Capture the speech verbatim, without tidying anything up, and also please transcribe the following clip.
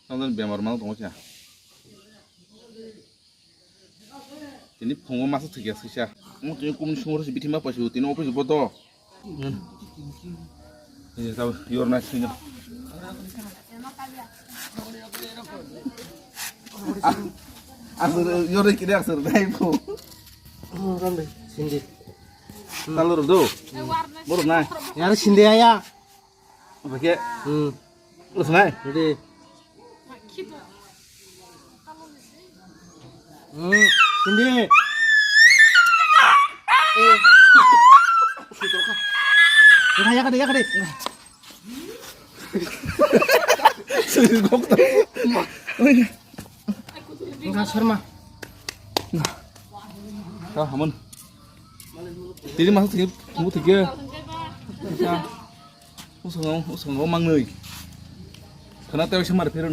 Tongmani bemar mang tongma khe. Tini phungo masa thwikya swisa. Mo tini kumni sumoro se bithi ma paisu tini office bo do. Ini tahu yor na sini. Asur yor kiri asur dai ko. Rambe sindi. Talur do. Bor na. Yar sindi aya. Oke. Hmm. Terus naik. Jadi. Hmm. Sindi. Eh. Ya kada ya kada. Sini kok. Enggak serma. Kau hamun. Tini masuk sini tunggu tiga. Usung usung mangnui. Kena tewe semar piru